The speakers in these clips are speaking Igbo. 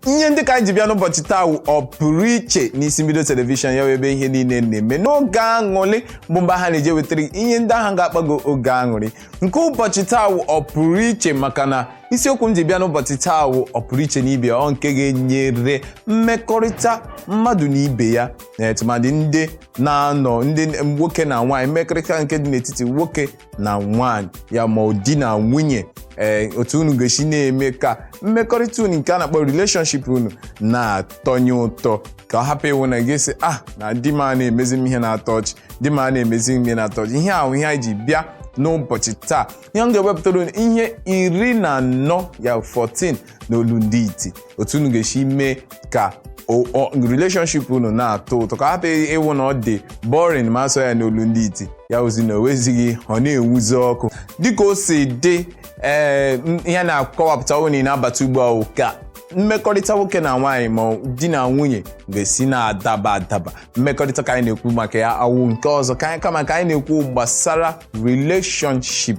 Ihe ndị ka anyị ji bịa n'ụbọchị taa wụ ọ pụrụ iche n'Isi Mbido Television, ya wụ ebe ihe niile na-eme n'oge aṅụrị, bụ mgbe ha na-eje wetara ihe ndị ahụ ga-akpago oge aṅụrị. Nke ụbọchị taa wụ ọ pụrụ iche, maka na isiokwu m ji bịa n'ụbọchị taa wụ ọ pụrụ iche n'ibe ọ nke ga-enyere mmekọrịta mmadụ na ibe ya, na tụmadị ndị na-anọ, ndị nwoke na nwaanyị, mmekọrịta nke dị n'etiti nwoke na nwaanyị ya, ma ọ di na nwunye. Ee, otu unu ga-esi na-eme ka mmekọrịta unu, nke a na-akpọ relationship unu, na-atọnye ụtọ, ka ọ hapụ ịwụ na gị sị, "Ah, na di m a na-emezi m ihe na-atọ ọchị, di m a na-emezi m ihe na-atọ ọchị." Ihe ahụ ihe anyị ji bịa n'ụbọchị taa. Ihe m ga-ewepụtara unu, ihe 14, ya 14 n'olu ndị iti, otu unu ga-esi mee ka relationship unu na-atọ ụtọ, ka hapụ ịwụ na ọ dị boring, ma asọ ya n'olu ndị iti, ya ozi na o wezighị ọ na-enwuzi ọkụ dịka o si dị. Ee, ihe na-akọwapụta unu na-abata ugbu a ka mmekọrịta nwoke na nwaanyị, ma di na nwunye, ga-esi na-adaba adaba. Mmekọrịta ka anyị na-ekwu maka ya, awụ nke ọzọ ka anyị, kama ka anyị na-ekwu gbasara relationship,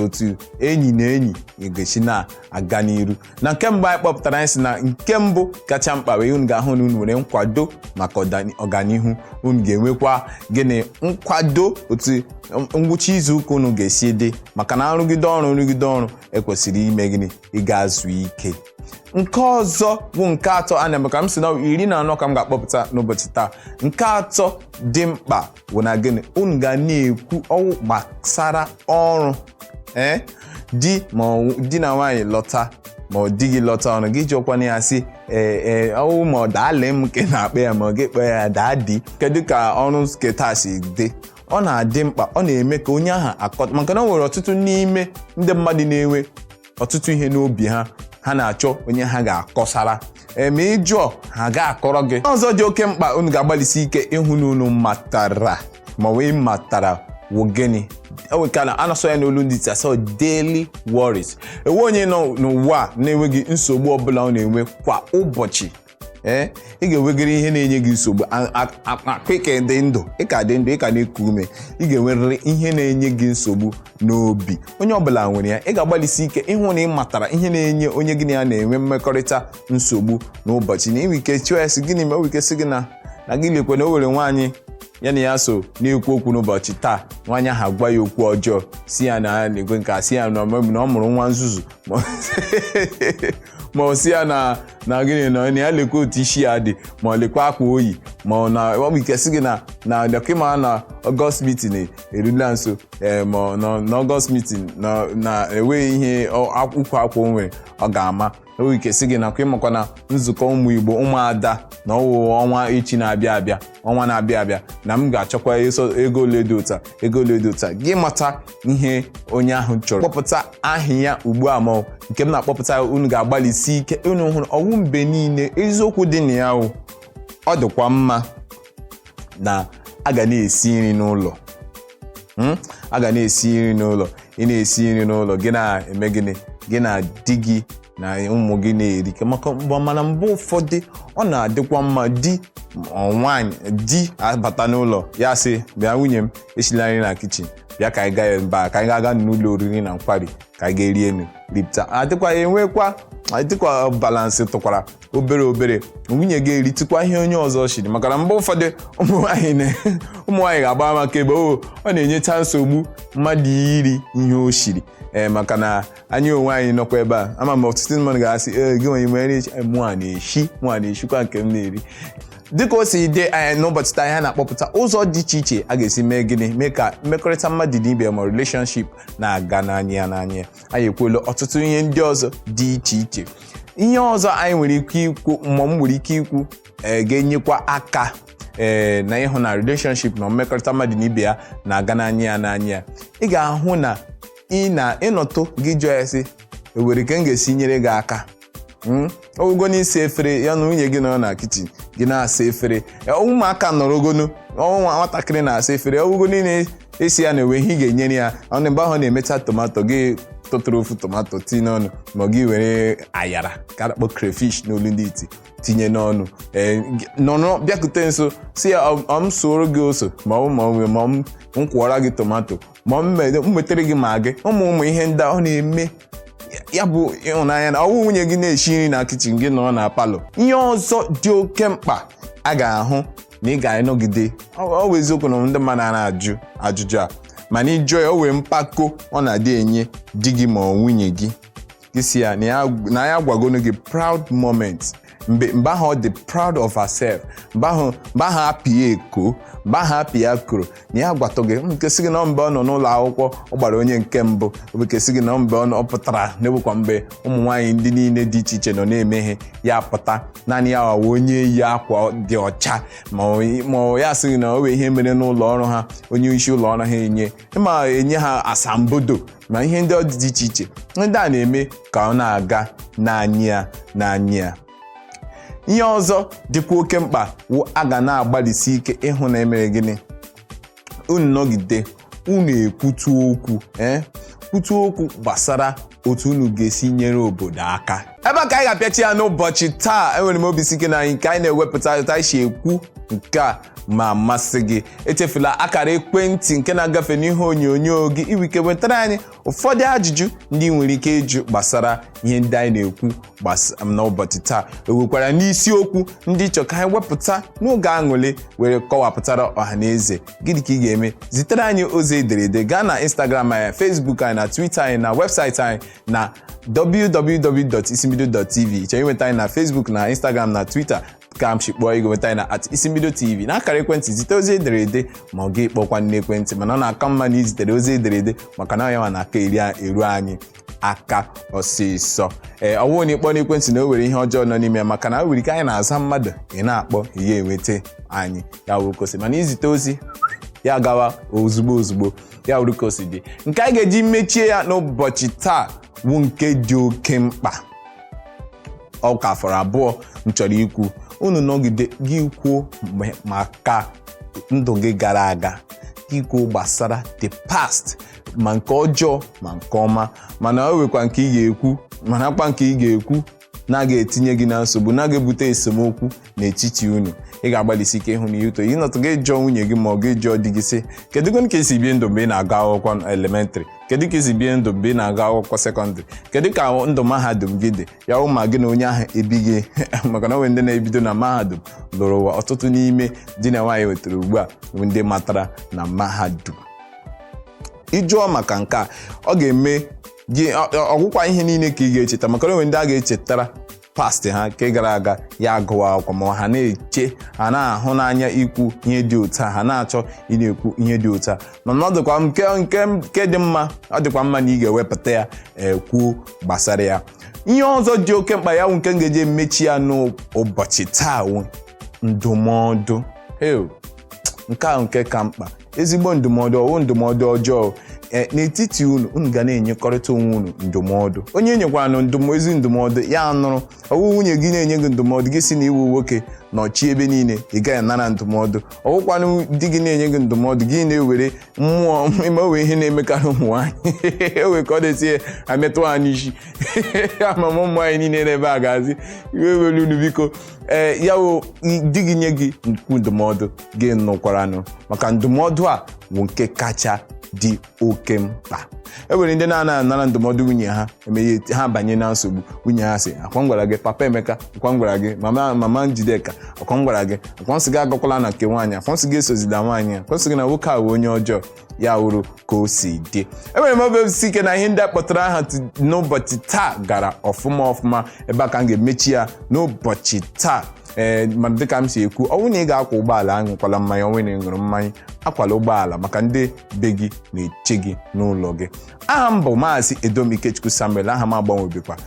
otu enyi na enyi ga-esi na-aga n'iru. Na nke mbụ anyị kpọpụtara, anyị sị na nke mbụ kacha mkpa wee unu ga-ahụ na unu nwere nkwado maka ọganihu. Unu ga-enwekwa gịnị? Nkwado otu ngwụcha izu ụka unu ga-esi dị, maka na nrụgide ọrụ, nrụgide ọrụ, ekwesịrị ime gịnị? Ịga zuo ike. Nke ọzọ bụ nke atọ a na-eme, ka m si na 14 ka m ga-akpọpụta n'ụbọchị taa. Nke atọ dị mkpa bụ na gịnị? Unu ga na-ekwu ọwụ gbasara ọrụ. Ee, di ma di na nwaanyị lọta, ma ọ di gị lọta ọrụ, gị jụọkwana ya sị, "Ee, ee, ọwụ ma ọ daalị m nke na-akpọ ya, ma ọ gị kpọ ya daddy, kedu ka ọrụ nke taa si dị?" Ọ na-adị mkpa, ọ na-eme ka onye ahụ akọta, maka na o nwere ọtụtụ n'ime ndị mmadụ na-enwe ọtụtụ ihe n'obi ha, ha na-achọ onye ha ga-akọsara. Ee, ma ị jụọ, ha ga-akọrọ gị. Ọzọ dị oke mkpa unu ga-agbalịsi ike ịhụ na unu matara, ma wee matara, wụ gịnị? Enweka na anasọ ya n'olu ndị asọ daily worries. Enwe onye nọ n'ụwa a na-enweghị nsogbu ọbụla ọ na-enwe kwa ụbọchị. Ee, ị ga-enwegịrị ihe na-enye gị nsogbu. Akpa dị ndụ, ị ka dị ndụ, ị ka na-eku ume, ị ga-enwerịrị ihe na-enye gị nsogbu n'obi. Onye ọbụla nwere ya. Ị ga-agbalịsi ike ịhụ na ị matara ihe na-enye onye gị na ya na-enwe mmekọrịta nsogbu n'ụbọchị, na inwe ike chụọ ya sị, "Gịnị?" Ma o nwere ike sị gị na gị lekwe na o nwere nwaanyị ya na ya so na-ekwu okwu n'ụbọchị taa, nwaanyị ahụ agwa ya okwu ọjọọ, si ya na ya na-ekwe nke a, si ya na ọ mụrụ nwa nzuzu, ma ọ si ya na gịnị, na ya lekwa otu isi ya dị, ma ọ lekwa akwa oyi, ma ọ na ọ bụ ike sị gị na dọkịma na August meeting erula nso. Ee, ma ọ na August meeting na enweghị ihe ukwu akwa o nwere ọ ga-ama. O nwere ike sị gị na ịmakwa na nzukọ ụmụ Igbo, ụmụada, na ọwụ ọnwa echi na-abịa abịa, ọnwa na-abịa abịa, na m ga-achọkwa ego ole dị ụta, ego ole dị ụta. Gị mata ihe onye ahụ chọrọ, kpọpụta aha ya ugbu a, ma nke m na-akpọpụta, unu ga-agbalịsi ike. Unu hụrụ ọwụ mgbe niile eziokwu dị na ya, ọ dịkwa mma na a ga na-esi nri n'ụlọ. A ga na-esi nri n'ụlọ. Ị na-esi nri n'ụlọ, gị na-eme gịnị? Gị na di gị na ụmụ gị na-eri maka. Mana mgbe ụfọdụ ọ na-adịkwa mma di nwaanyị, di abata n'ụlọ, ya sị, "Bịa nwunye m, esila nri na kitchen, bịa ka anyị gaa mba, ka anyị ga-aga n'ụlọ oriri na nkwari, ka anyị ga-eri enu ripụta." Adịkwa enwekwa, adịkwa balance, tụkwara obere obere, nwunye ga-eritikwa ihe onye ọzọ shiri, maka na mgbe ụfọdụ ụmụ nwaanyị ga-agba maka ebe o ọ na-enyecha nsogbu mmadụ iri ihe o shiri. Ee, maka na anyị onwe anyị nọkwa ebe a, ama m ọtụtụ mmadụ ga-asị, "Ee, gị nwere nwere mụa na-eshi, mụa na-eshikwa nke m na-eri." Dịka o si dị anyị n'ụbọchị taa, anyị na-akpọpụta ụzọ dị iche iche a ga-esi mee gịnị? Mee ka mmekọrịta mmadụ na ibe, ma relationship, na-aga n'anya ya n'anya ya. Anyị ekwuola ọtụtụ ihe ndị ọzọ dị iche iche. Ihe ọzọ anyị nwere ike ikwu, ma m nwere ike ikwu, ee, ga-enyekwa aka, ee, na ịhụ na relationship na mmekọrịta mmadụ na ibe ya na-aga n'anya ya n'anya ya, ị ga-ahụ na ị na ịnọtụ gị jụọ ya sị, "Ewere ka m ga-esi nyere gị aka?" Ogo n'isi efere, ya na nwunye gị nọ na kitchen, gị na-asa efere, ụmụaka nọrọ ogonu, ọnwa nwatakịrị na-asa efere, ọgwụgo niile esi ya na-enwe ihe ị ga-enyere ya ọnụ. Mgbe ahụ ọ na-emecha tomato, gị tụtụrụ ofu tomato tinye n'ọnụ, ma gị were ayara ka a na-akpọ crayfish n'olu ndị iti tinye n'ọnụ. Ee, nọrọ bịakute nso, si ya, "Ọ m soro gị ose, ma ọ ma m kwọrọ gị tomato, ma m wetere gị maggi?" Ụmụ ụmụ ihe ndị a ọ na-eme. Ya bụ ịhụnanya na ọwụ nwunye gị na-esi nri na kichin, gị nọrọ na palọ. Ihe ọzọ dị oke mkpa a ga-ahụ na ị ga-anọgide, ọ bụ eziokwu na ndị mmadụ na-ajụ ajụjụ a, mana ịjụọ ya, o wee mpako ọ na-adị enye di gị ma ọ nwunye gị. Gị si ya na ya gwagonu gị proud moment, mgbe ahụ ọ dị proud of herself, mgbe ahụ apị ya eko, mgbe ahụ apị ya koro na ya gwatụ gị nke sị gị na mgbe ọ nọ n'ụlọ akwụkwọ ọ gbara onye nke mbụ, nke sị gị na mgbe ọ pụtara na-ewekwa mgbe ụmụ nwaanyị ndị niile dị iche iche nọ na-emeghe ya pụta, naanị ya wawa onye yi akwa dị ọcha, ma ọ ya sị gị na o wee ihe mere n'ụlọ ọrụ ha, onye isi ụlọ ọrụ ha enye ma enye ha asambodo ma ihe ndị dị iche iche ndị a na-eme ka ọ na-aga n'anya ya n'anya ya. Ihe ọzọ dịkwa oke mkpa wụ a ga na-agbalịsi ike ịhụ na emere gịnị, unu nọgide unu ekwutu okwu, kwutu okwu gbasara otu unu ga-esi nyere obodo aka. Ebe a ka anyị ga-apịachi ya n'ụbọchị taa. Enwere m obi ike na anyị nke anyị na-ewepụta ụta isi ekwu nke a ma masị gị. Echefula akara ekwentị nke na-agafe n'ihe onyonyo gị, iwike wetara anyị ụfọdụ ajụjụ ndị nwere ike ịjụ gbasara ihe ndị anyị na-ekwu n'ụbọchị taa. Ewekwara n'isiokwu ndị chọ ka anyị wepụta n'oge aṅụrị were kọwapụtara ọha na eze, gịnị ka ị ga-eme? Zitere anyị ozi ederede gaa na Instagram anyị, Facebook anyị na Twitter anyị na webụsaịtị anyị na www.isimbido.tv. Chọrọ inweta anyị na Facebook na Instagram na Twitter ka m shikpọọ ego, nweta anyị na @isimbidotv. N'akara ekwentị, zite ozi ederede ma ọ gị kpọkwa n'ekwentị, mana ọ na-aka mma na izitere ozi ederede maka na ọ ya nwa na-aka eru anyị aka ọsịsọ. Ee, ọ bụrụ na ịkpọ n'ekwentị na o nwere ihe ọjọọ nọ n'ime ya, maka na o nwere ike anyị na-aza mmadụ, ị na-akpọ ihe enweta anyị, ya wuru kosi. Mana izite ozi ya gawa ozugbo ozugbo, ya wuru ka o si dị. Nke anyị ga-eji mechie ya n'ụbọchị taa bụ nke dị oke mkpa, ọ ka fọrọ abụọ m chọrọ ikwu. Unu nọgide gị kwuo maka ndụ gị gara aga, gị kwuo gbasara the past, ma nke ọjọọ ma nke ọma, mana o nwekwa nke ị ga-ekwu, mana akwa nke ị ga-ekwu na-aga etinye gị na nsogbu, na-aga ebute esemokwu n'etiti unu. Ị ga-agbalịsi ike ịhụ na ihe ụtọ ịnọtụ gị jụọ nwunye gị ma ọ gị jụọ di gị sị, kedu ka esi bie ndụ mgbe ị na-agụ akwụkwọ elementrị? Kedu ka esi bie ndụ mgbe ị na-agụ akwụkwọ sekọndịrị? Kedu ka ndụ mahadum gị dị? Ya hụ ma gị na onye ahụ ebighị, maka na onwe ndị na-ebido na mahadum lụrụ ụwa. Ọtụtụ n'ime di na nwaanyị nwetara ugbu a bụ ndị matara na mahadum. Ịjụọ maka nke a, ọ ga-eme gị ọgwụkwa ihe niile ka ị ga-echeta, maka na onwe ndị a ga-echetara past ha nke gara aga, ya agụwa akwụkwọ ma ha na-eche, ha na-ahụ n'anya ikwu ihe dị otu a, ha na-achọ ị na-ekwu ihe dị otu a. Mana ọ dịkwa nke dị mma, ọ dịkwa mma na ị ga-ewepụta ya kwuo gbasara ya. Ihe ọzọ dị oke mkpa, ya wụ nke m ga-eji emechi ya n'ụbọchị taa, wụ ndụmọdụ. Nke a nke ka mkpa, ezigbo ndụmọdụ, ọwụ ndụmọdụ ọjọọ. N'etiti unu, unu ga na-enyekọrịta onwe unu ndụmọdụ. Onye nyekwara na ezi ndụmọdụ ya nụrụ, ọwụ nwunye gị na-enye gị ndụmọdụ, gị si na iwu nwoke nọchie ebe niile, ị gaghị anara ndụmọdụ. Ọwụkwanụ di gị na-enye gị ndụmọdụ, gị na-ewere mmụọ ime onwe. Ihe na-emekarị ụmụ nwaanyị, ewe ka ọ na-esi ametụ ha n'isi. Amam ụmụ nwaanyị niile n'ebe a ga-azị iwe were unu, biko. Ee, ya wụ di gị nye gị nkwu ndụmọdụ, gị nụkwaranụ, maka ndụmọdụ a bụ nke kacha dị oke mkpa. E nwere ndị na-ana anara ndụmọdụ nwunye ha, emeghe ha banye na nsogbu. Nwunye ha sị, "Akwa m gwara gị, Papa Emeka, akwa m gwara gị, mama Njideka, akwa m gwara gị, akwa m sị gị agakwala na nke nwaanyị, akwa m sị gị esozila nwaanyị, akwa m sị gị na nwoke a bụ onye ọjọọ." Ya wuru ka o si dị. Enwere m obi isi ike na ihe ndị a kpọtara aha n'ụbọchị taa gara ọfụma ọfụma. Ebe a ka m ga-emechi ya n'ụbọchị taa. Ee, ma dịka m si ekwu, ọ bụrụ na ị ga-akwa ụgbọala, aṅụkwala mmanya. Ọ nwere ṅụrụ mmanya, akwala ụgbọala, maka ndị be gị na-eche gị n'ụlọ gị. Aha m bụ Maazị Edom Ikechukwu Samuel. Aha m agbanwebekwa.